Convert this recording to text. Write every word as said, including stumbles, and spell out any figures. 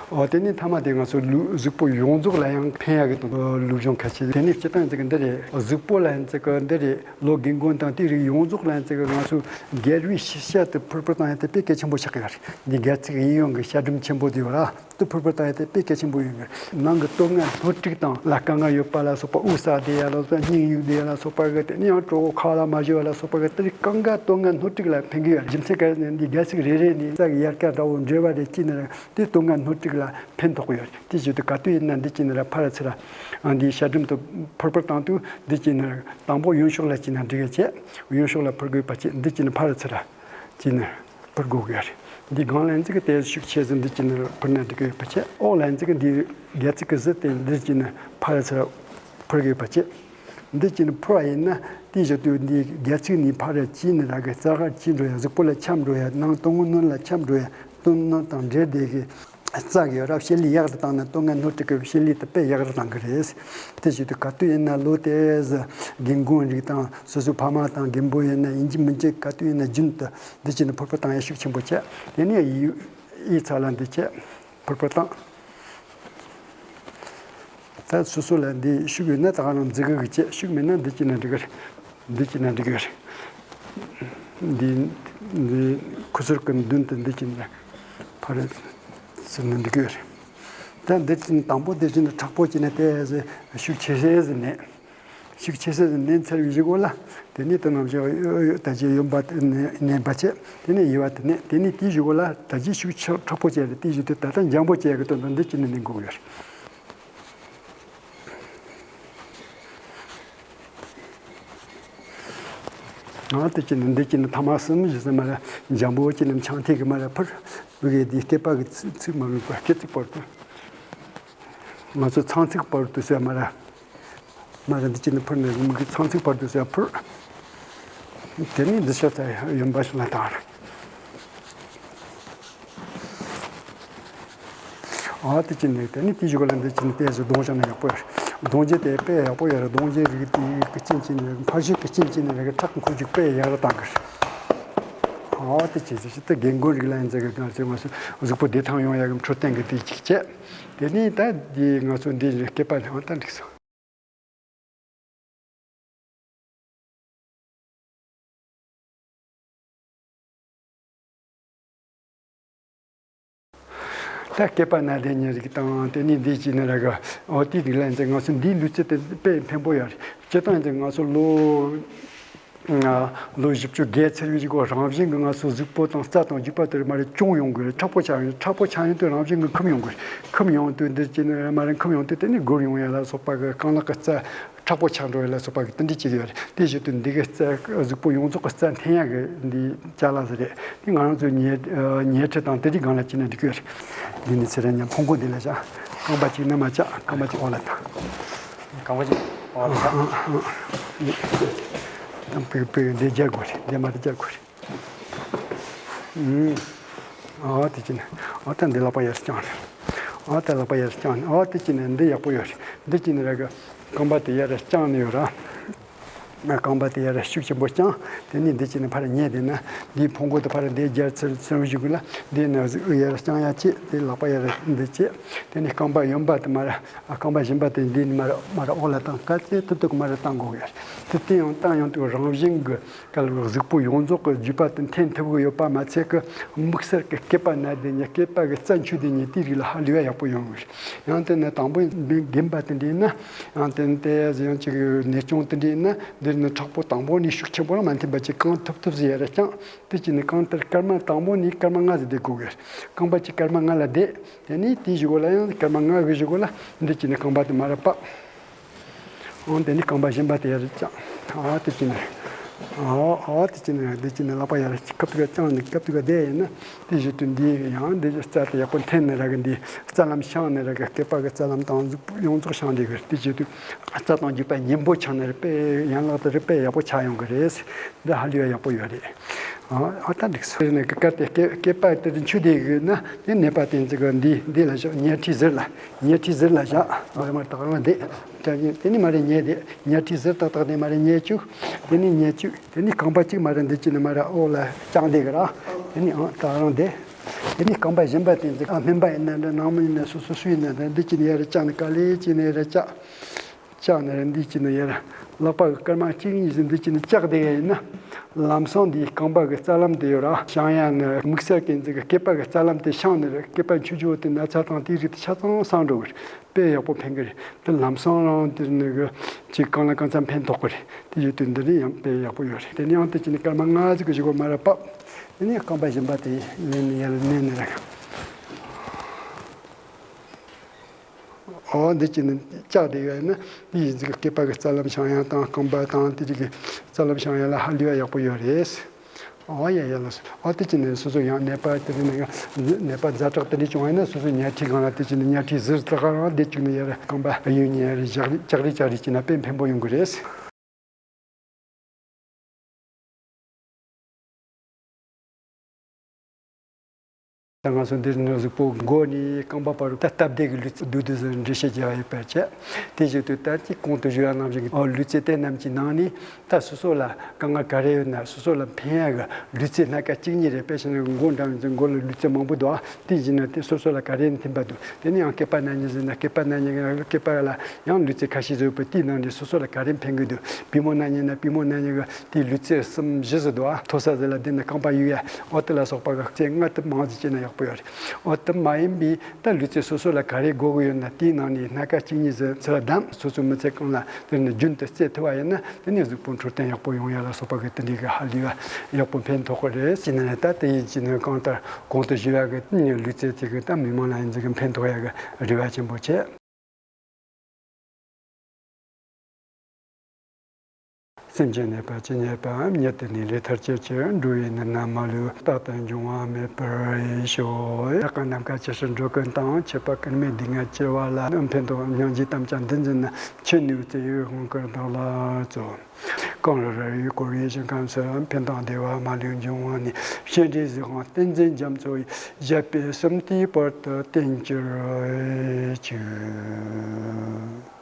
ཨོ་དེ་ནས་མཐའ་མ་དེ་ང་ཚོ་ལུས་གཟུགས་པོ་ཡོངས་རྫོགས་ལ་ཡང་ཕན་ཡག་གི་དང་ལུས་སྦྱོང་ཁ་ཤས་དེ་ནས་སྤྱིར་བཏང་ཡིན་ཙི་གི་འདི་རེད། གཟུགས་པོ་ལ་ཡིན་ཙི་གི་འདི་རེད། ལོ་རྒན་རྒོན་དང་དེའི་རིགས་ཡོངས་རྫོགས་ལ་ཡིན་ཙི་གི་ང་ཚོ་སྒལ་པའི་ཕྱི་ཤ་དེ་ཕུར་ཕུར་བཏང་ཡ་དེ་དཔེ་གལ་ཆེན་པོ་ཆགས་ཀྱི་ཡོད་རེད། འདི་སྒལ་ཚིགས་གཡས་གཡོན་གྱི་ཤ་གྲུམ་ཆེན་པོ་དེ་ཡོད་ར། དེ་ཕུར་ཕུར་བཏང་ཡ་དེ་དཔེ་གལ་ཆེན་པོ་ཡིན་གྱི། ནང་གི་ལྟོ་ངན་སྣོད་དྲུག་དང་ལ་དཀའ་ངལ་ཡོད་པ་ལ་སོགས་པ། དབུགས་བསགས་བསྡད་ཡ་ལ་སོགས་པ། སྙིང་གཡུག་བསྡད་ཡ་ལ་སོགས་པ་གི་དེ་ནས་ཡང་གྲོད་ཁོག་ཁ་ལ་མ་ཞུ་བ་ལ་སོགས་པ་གི་དེ་རིགས་གང་ག་ལྟོ་ངན་སྣོད་དྲུག་ལ་ཕན་གྱི་ཡོད་རེད། རྒྱུ་མཚན་ག་རེ་ཟེར་ན་འདི་སྒལ་ཚིགས་རེ་རེ་ནས་རྩ་གི་ཡལ་ག་འདྲ་བོ་འབྲེལ་བ་རེ་སྐྱེས་ནས་ར། དེ་ལྟོ་ངན་སྣོད་དྲུག་ལ་ཕན་ཐོགས་ཡོད། དེ་བཞིན་དུ་ག་དུས་ཡིན་ན་འདི་བྱས་ན་ར་ཕར་ར་ཚུར་ར། ཨ་འདིའི་ཤ་གྲུམ་དུ་ཕུར་ཕུར་བཏང་དུས་འདི་བྱས་ན་ར། དང་པོ་གཡོན་ཕྱོགས་ལ་བྱས་ན་འགྲིག་གི་བྱས། གཡོན་ཕྱོགས་ལ་ཕུར་དགོས་པ་བྱས། འདི་བྱས་ན་ཕར་ར་ཚུར་ར་བྱས་ན་ཕུར་དགོས་གི་རེད། འདི་སྒང་ལ་ཡིན་ཙི་གི་དེ་ཤུགས་ཆེ་ཟིན་འདི་བྱས་ན་ར་ཕུར་ན་འགྲིག་གི་ཡོད་པ་བྱས། འོག་ལ་ཡིན་ཙི་གི་འདི་སྒལ་ཚིགས་གི་ཟུར་དེ་འདི་བྱས་ན་ཕར་ར་ཚུར་ར་ཕུར་དགོས་པ་བྱས། འདི་བྱས་ན་ཕུར་བ་ཡིན་ན་དེའི་ཞོར་དུ་འདི་སྒལ་ཚིགས་ནས་ཕར་ར་བྱས་ན་ར་གི་རྩ་གར་བྱས་འགྲོ་ཡ། གཟུགས་པོ་ལ་ཁྱབ་འགྲོ་ཡ། ནང་ལྟོ་ངན་སྣོད་ལ་ཁྱབ་འགྲོ་ཡ། ལྟོ་སྣོད་དང་འབྲེལ་བསྡད་གི་རྩ་གི་ཡོད་ར། བྱེད་ལས་ཡག་རུ་བཏང་ན་ལྟོ་ངན་སྣོད་དྲུག་གི་བྱེད་ལས་དེ་དཔེ་ཡག་རུ་བཏང་གི་རེད། དེ་བཞིན་དུ་ག་དུས་ཡིན་ན་ལོ་དེ་ཟི་རྒན་རྒོན་རིགས་དང་སོ་སོའི་ཕ་མ་དང་རྒན་པོ་ཡིན་ན་ཡིན་གཅིག་མིན་གཅིག་ག་དུས་ཡིན་ན་རྒྱུན་དུ་འདི་བྱས་ན་ཕུར་ཕུར་བཏང་ཡ་ཤུགས་ཆེན་པོ་བྱས། དེ་ནས་གཡས་གཡས་ཚ་ལ་འདི་བྱས་ཕུར་ཕུར་བཏང་། ད་སོ་སོ་ལ་འདི་ཤུགས་ཡོད་ན་ད་ག་རང་འཛི་གི་གི་བྱས། ཤུགས་མེད་ན་འདི་བྱས་ན་འགྲིག་གི་རེད། འདི་བྱས་ན་འགྲིག་གི་རེད། འདི་འདི་ཁུ་ཚུར་གི་མདུན་དུ་འདི་བྱས་ན་ཕར་ཟེར་ན་འགྲིག་གི་རེད། ད་འདི་བྱས་ན་དང་པོ་འདི་བྱས་ན་མཁྲེགས་པོ་བྱས་ན་དེ་ཟེར་ཤུགས་ཆེ་ཟེར་ཟེར་ནས། ཤུགས་ཆེ་ཟེར་ནས་ཚར་བའི་གཞུག་གུ་ལ་དེ་ནས་དེ་ནང་བཞིན་ད་ཅི་གཡོན་པ་དེ་ནས་མནན་པ་བྱས། དེ་ནས་གཡས་པ་དེ་ནས། དེ་ནས་དེའི་གཞུག་གུ་ལ་ད་ཅི་ཤུགས་ཆེ་མཁྲེགས་པོ་བྱས་རེད། དེའི་གཞུག་དེ་ད་ལྟ་འཇམ་པོ་བྱས་གི་དོན་དུ་འདི་བྱས་ནས་མནན་དགོས་ཡོད་རེད། ང་དེ་བྱས་ནས་འདི་བྱས་ནས་ཐ་མ་གསུམ་བཞི་ཙམ་མ་ར་འཇམ་པོ་བྱས་ནས་ཆང་ཐིག་གི་མ་ར་ཕུར། ཕུར་གི་དེ་སྐེད་པ་གི་ཚིགས་ཚིགས་མ་ལུས་པ་སྐེད་ཚིགས་བར་དུ། ང་ཚོ་ཚང་ཚིགས་བར་དུ་ཟེར་མ་ར། མ་ར་འདི་བྱས་ནས་ཕུར་ནས་མི་གི་ཚང་ཚིགས་བར་དུ་ཟེར་ཕུར། དེ་ནས་འདི་ཤ་ཚ་གཡོན་པ་ཤ་ལ་བཏང་ར། ཨ་དེ་བྱས་ནས་དེ་ནས་དེའི་གཞུག་ལ་འདི་བྱས་ནས་དེ་ཟེར་གདོང་བྱས་ན་ཡག་པོ་ཡོད་རེད། གདོང་རྗེས་དེ་དཔེ་ཡག་པོ་ཡོད་རེད། གདོང་རྗེས་རིགས་དེ་གི་སྐྱིན་གྱིན་ནས་ཕར་ཕྱོགས་ཀྱི་སྐྱིན་གྱིན་ནས་རིགས་ཁྲག་འཁོར་རྒྱུག་དཔེ་ཡག་རུ་བཏང་གི་རེད། ཨ་དེ་བྱས་ཟེར་ཞིག་ད་རྒན་རྒོན་རིགས་ལ་ཡིན་ཟེར་གི་གང་ཟེར་ང་ཚོ་གཟུགས་པོ་བདེ་ཐང་ཡོང་ཡག་གི་འཕྲོད་བསྟེན་གི་དེ་གཅིག་བྱས། དེ་ནས་ད་འདི་ང་ཚོ་འདི་སྐེད་པ་ནས་ཨང་ད་འགྲིག་སོང་། ད་སྐེད་པ་ན་བསྡད་མཁན་རིགས་དང་དེ་ནས་འདི་བྱས་ན་ར་གི་ཨོ་དེ་རིགས་ལ་ཡིན་ཟེར་ང་ཚོ་འདིའི་ལུས་རྩལ་དེ་དཔེ་ཕན་པོ་ཡོད་རེད། སྤྱིར་བཏང་ཡིན་ཟེར་ང་ཚོ་ལོ། ལོ་བཞི་བཅུ་བརྒལ་ཚར་བའི་རྗེས་རང་བཞིན་གྱིས་ང་ཚོ་གཟུགས་པོ་དང་རྩ་དང་རྒྱུས་པ་དེར་མ་རེད་གྱོང་ཡོང་གི་རེད། མཁྲེགས་པོ་ཆགས་ཡོང་། མཁྲེགས་པོ་ཆགས་ཡོང་དུས་རང་བཞིན་གྱིས་འཁུམས་ཡོང་གི་རེད། འཁུམས་ཡོང་དུས་འདི་བྱས་ནས་མ་རེད་འཁུམས་ཡོང་དུས་དེ་ནས་སྒོར་ཡོང་ཡ་ལ་སོགས་པ་གི་རྐང་ལག་གི་རྩ་མཁྲེགས་པོ་ཆགས་འགྲོ་ཡ་ལ་སོགས་པ་གི་དེ་འདྲ་བྱེད་ཀྱི་ཡོད་རེད། དེ་བཞིན་དུ་འདི་གི་རྩ་གཟུགས་པོ་ཡོངས་རྫོགས་ཀྱི་རྩ་འཐེན་ཡ་གི་འདི་ཅ་ལག་ཟེར་རེད། དེ་ང་རང་ཚོའི་ཉལ་ཉལ་ཁྲི་དང་དེ་འདྲའི་སྒང་ལ་བྱས་ན་འགྲིག་གི་ཡོད་རེད། འདི་ནས་ཚེ་རིང་མཉམ་ཕུང་པོ་འདི་ལ་བཞག་རྐང་པ་གཅིག་ནི་མ་བཅག་རྐང་པ་གཅིག་འོག་ལ་བཏང་། རྐང་པ་གཅིག་འོག་ལ་བཞག་དང་པོའི་པོའི་འདི་རྒྱག་དགོས་རེད། འདི་མ་རེད་རྒྱག་དགོས་རེད། ཨ་དེ་ཅི་ནས་ཨ་ད་འདི་ལག་པ་ཡར་བརྐྱངས་རེད། ཨ་ད་ལག་པ་ཡར་བརྐྱངས་ནས་ཨ་དེ་ཅི་ནས་འདི་ཡག་པོ་ཡོད་རེད། འདི་ཅི་ནས་ར་གི་རྐང་པ་དེ་ཡར་བརྐྱངས་ནས་ཡོད་ར། རྐང་པ་དེ་ཡར་ཤུགས་ཆེན་པོ་བརྐྱངས། དེ་ནས་འདི་ཅི་ནས་ཕར་ཉལ་བསྡད་ན་འདིའི་ཕུང་པོ་དེ་ཕར་འདི་རྒྱར་ཚུར་ཚུར་བཞུགས་ལ་འདི་ནས་ཡར་བརྐྱང་ཡ་བྱེད། དེ་ལག་པ་ཡར་འདི་བྱེད། དེ་ནས་རྐང་པ་གཡོན་པ་དེ་མར་རྐང་པ་གཞན་པ་དེ་འདི་ནས་མར་མར་འོག་ལ་བཏང་། ག་ཚོད་ཐུབ་ཐུབ་མར་བཏང་དགོས་ཡོད་རེད། དེ་བཏང་ཡང་བཏང་ཡང་དུ་རང་བཞིན་གྱི་གལ་གཟུགས་པོ་ཡོངས་རྫོགས་ཀྱི་རྒྱུས་པ་དེ་འཐེན་ཐུབ་ཀྱི་ཡོད་པ་མ་ཚད་ཀྱི་དམིགས་བསལ་གྱི་སྐེད་པ་ན་བསྡད་མཁན་སྐེད་པ་གི་རྩ་འཆུས་བསྡད་མཁན་དེའི་རིགས་ལ་ཧ་ལས་པ་ཡག་པོ་ཡོང་གི་རེད། ཡང་དེ་ནས་དང་པོ་རྒན་པ་དེ་འདྲ་ཡིན་ན་ཡང་དེ་ནས་དེ་ཡང་ཅིག་ནད་སྐྱོན་དེ་འདྲ་ཡིན་ན་འདིར་ནི་མཁྲེགས་པོ་དང་པོ་ནས་ཤུགས་ཆེན་པོ་རང་མ་འཐེན་པ་ཅིག་གང་ཐུབ་ཐུབ་ཟེར་ཡ་རེ་བརྐྱངས། དེ་གཅིག་ནས་གང་ལྟར་སྐར་མ་དང་པོ་ནས་སྐར་མ་ལྔ་ཟིག་བསྡད་དགོས་གི་རེད། རྐང་པ་གཅིག་སྐར་མ་ལྔ་ལ་བསྡད། དེ་ནས་དེའི་གཞུག་གུ་ལ་ཡང་སྐར་མ་ལྔ་གི་གཞུག་གུ་ལ་འདི་གཅིག་ནས་རྐང་པ་དེ་མར་ར་བབས། འོ་དེ་ནས་རྐང་པ་གཞན་པ་དེ་ཡར་བརྐྱངས། ཨ་དེ་གཅིག་ནས། ཨ་ཨ་དེ་གཅིག་ནས་འདི་གཅིག་ནས་ལག་པ་ཡར་སྐབས་དེ་ག་བརྐྱངས་ནས་སྐབས་དེ་ག་བསྡད་ཡིན་ན་དེ་བཞིན་དུ་འདི་ཡང་འདི་རྩ་དེ་ཡག་པོ་འཐེན་ནས་ར་གི་འདི་རྩ་ལམ་བཤངས་ནས་ར་གི་སྐེད་པ་གི་རྩ་ལམ་དང་གཟུགས་པོ་ཡོངས་རྫོགས་བཤངས་བསྡད་གི་རེད། དེ་བཞིན་དུ་རྩ་དང་རྒྱུས་པ་ཉིན་པོ་ཆགས་ནས་ར་དཔེ་ཡན་ལག་དེ་ར་དཔེ་ཡག་པོ་ཆགས་ཡོང་གི་རེད། འདི་ཧ་ལས་པ་ཡག་པོ་ཡོད་རེད། ཨ་ཨ་ད་འགྲིག་སོང་། དེ་ནས་སྐད་དེ་སྐད་སྐད་པ་དེ་འཆུ་བསྡད་གི་ན་དེ་ནད་པ་དེ་ཚོ་གི་འདི་འདི་ལ་བཞག་ཉལ་ཁྲིའི་ཟུར་ལ་ཉལ་ཁྲིའི་ཟུར་ལ་བཞག་མ་རེད་མ་རེད་ད་ག་རང་བསྡད། དེ་ནས་མ་རེད་ཉལ་བསྡད་ཉལ་ཁྲིའི་ཟུར་ཏག་ཏག་དེ་མ་རེད་ཉལ་བཅུག་དེ་ནས་ཉལ་བཅུག་དེ་ནས་རྐང་པ་གཅིག་མ་རེད་འདི་གཅིག་ནས་མ་རེད་འོག་ལ་བརྐྱངས་བསྡད་གི་ར། དེ་ནས་ཨང་ད་ག་རང་བསྡད། དེ་ནས་རྐང་པ་གཞན་པ་དེ་ཚོ་ཨ་སྨན་པ་ཡིན་ན་འདྲ། ནང་མི་ཡིན་ན། སོ་སོ་སུ་ཡིན་ན་འདྲ། འདི་གཅིག་ནས་ཡར་བཅག་ནས། ག་ལེ་གཅིག་ནས་ཡར་བཅག་བཅག་ནས་ར། འདི་གཅིག་ནས་ཡར། ལག་པ་གི་སྐར་མ་གཅིག་གཉིས་ཟིན། འདི་གཅིག་ནས་བཅག་བསྡད་ཡ་ཡིན་ན། ལམ་སང་འདིའི་རྐང་པ་གི་རྩ་ལམ་དེ་ཡོད་ར། བཤང་ཡ་ནི་དམིགས་བསལ་གྱི་འཛི་གི་སྐེད་པ་གི་རྩ་ལམ་དེ་བཤང་ནས་ར། སྐེད་པ་འཁྱུ་འཁྱུ་དེ། ན་ཚ་དང་དེའི་རིགས་དེ་ཆ་ཚང་སངས་འགྲོ་གི་རེད། དཔེ་ཡག་པོ་ཕན་གི་རེད། དེ་ལམ་སང་རང་དེ་ནི་གི་ཅིག་གང་ལ་གང་འཚམ་ཕན་ཐོགས་གི་རེད། དེ་ཡོད་དུས་འདི་ནི་ཡང་དཔེ་ཡག་པོ་ཡོད་རེད། དེ་ནི་ཡང་དེ་གཅིག་ནས་སྐར་མ་ལྔ་ཙམ་གི་གཞུག་གུ་མར་ར་བབས། དེ་ནས་རྐང་པ་གཞན་པ་དེ་ལེན་ནས་ཡར་མནན་ནས་ར། ཨོ། འདི་གཅིག་ནས་བཅག་བསྡད་ཡོད་ན། འདིའི་འཛི་གི་སྐེད་པ་གི་རྩ་ལམ་བཤང་ཡ་དང་། རྐང་པ་དང་དེ་རིགས་ཀྱི་རྩ་ལམ་བཤང་ཡ་ལ་ཧ་ལས་པ་ཡག་པོ་ཡོད་རེད། ཨོ་ཡ་ཡ་ལགས་སོ། ཨོ་དེ་གཅིག་ནས་སོ་སོ་ཡང་ནད་པ་དེ་རིགས་ནད་པ་ཛ་དྲག་དེ་འདྲ་བྱུང་བ་ཡིན་ན། སོ་སོ་ཉལ་ཁྲིའི་སྒང་ལ་དེ་གཅིག་ནས་ཉལ་ཁྲིའི་ཟུར་དེ་ག་རང་དེ་གཅིག་ནས་ཡར་རྐང་པ་གཡུག་ནས་ཡར་བཞག་ལྕགས་རི་ལྕགས་རི་བྱས་ན་དཔེ་ཕན་པོ་ཡོང་གི་རེད། ད་ང་ཚོ་འདིར་ནི་གཟུགས་པོ་མགོ་ནས་རྐང་པ་བར་དུ་ད་སྟབས་བདེ་གི་ལུས་རྩལ་བསྡུས་བསྡུས་སུ་འགྲེལ་བཤད་བརྒྱབ་པ་ཡོད་པ་བྱས། དེ་བཞིན་དུ་ད་ཅིག་གོང་དུ་ཞུས་པ་ནང་བཞིན་གྱི་ཨོ་ལུས་རྩལ་དེ་རྣམས་ཀྱི་ནང་ནས་ད་སོ་སོ་ལ་དཀའ་ངལ་ག་རེ་ཡོད་ན། སོ་སོ་ལ་ཕན་ཡག་གི་ལུས་རྩལ་སྣ་ཁ་གཅིག་གཉིས་རེད། དཔེ་བྱས་ན་མགོ་འདྲ་བ་ཡིན་ཙང་མགོ་ལ་ལུས་རྩལ་མང་པོ་འདུག་ཨ། དེ་བྱས་ན་དེ་སོ་སོ་ལ་ག་རེ་ནས་ཕན་པ་འདུག་དེ་ནས་ཡང་སྐེད་པ་ན་མཁན་ཟེར་ན། སྐེད་པ་ན་མཁན་སྐེད་པ་ལ་ཡང་ལུས་རྩལ་ཁ་ཤས་ཡོད་པ། དེའི་ནང་ནས་སོ་སོ་ལ་ག་རེ་ཕན་གི་འདུག་པུས་མོ་ན་མཁན་ན། པུས་མོ་ན་མཁན་གི་དེའི་ལུས་རྩལ་གསུམ་བཞི་ཟེར་འདུག་ཨ། མཐོ་ས་ཟེར་ལ་དེ་ནས་རྐང་པ་གཡུག་ཡ། ཨོ་དེ་ལ་སོགས་པ་གི་རྩལ་ལྔ་དེ་མང་ཙམ་བྱས་ན་ཡག་པོ་ཡོད་རེད། ཨོ་དེ་མ་ཡིན་པའི་ད་ལུས་རྩལ་སོ་སོ་ལ་ག་རེ་དགོས་གི་ཡོད་ན། དེའི་ནང་ནས་སྣ་ཁ་གཅིག་གཉིས་ཟེར་ཚུར་བདམས། སོ་སོའི་མི་ཚེ་གང་ལ་དེ་ནས་རྒྱུན་དུ་རྩེ་ཐུབ་པ་ཡིན་ན། དེ་ནས་གཟུགས་པོ་འཕྲོད་བསྟེན་ཡག་པོ་ཡོང་ཡ་ལ་སོགས་པ་གི་དེ་འདྲའི་གི་ཧ་ལས་པ་ཡག་པོ་ཕན་ཐོགས་གི་རེད། ཅི་ནས་ད་དེ་ཡིན་ཅི་ནས་གང་ལྟར་གོང་དུ་ཞུས་པ་གི་ལུས་རྩལ་དེ་གི་ད་མི་མང་ལ་ཡིན་ཙི་གི་ཕན་ཐོགས་ཡ་གི་རེ་བ་ཆེན་པོ་བྱེད། སེམས་ཅན་ནད་པ་ཇི་སྙེད་པའམ། ཉིད་དུ་ནད་ལས་ཐར་བྱེད་ཕྱིར། འགྲོ་བའི་ནད་རྣམས་མ་ལུས་རྟག་ཏུ་འབྱུང་བ་མེད་པར་ཤོག། ཡག་གི་ནམ་མཁའ་ཇི་ལྟར་འགྲོ་ཀུན་དང་། ཆད་པ་སྐར་མའི་ཟློས་གར་བྱེད་པ་ལ། ཕན་འདོགས་སྙིང་རྗེ་དམ་བཅའ་འདི་འཛིན་ན། ཆོས་ནི་བརྩེ་བའི་དབང་བསྐུར་བདག་ལ་སྩོལ། གངས་རི་ར་བས་བསྐོར་བའི་ཞིང་ཁམས་སུ། ཕན་དང་བདེ་བ་མ་ལུས་འབྱུང་བ་ནི། སྤྱན་རས་གཟིགས་དབང་བསྟན་འཛིན་རྒྱ་མཚོ་ཡི། ཞབས་པད་གསུམ་དུས་བར་དུ་བརྟན་གྱུར་ཅིག།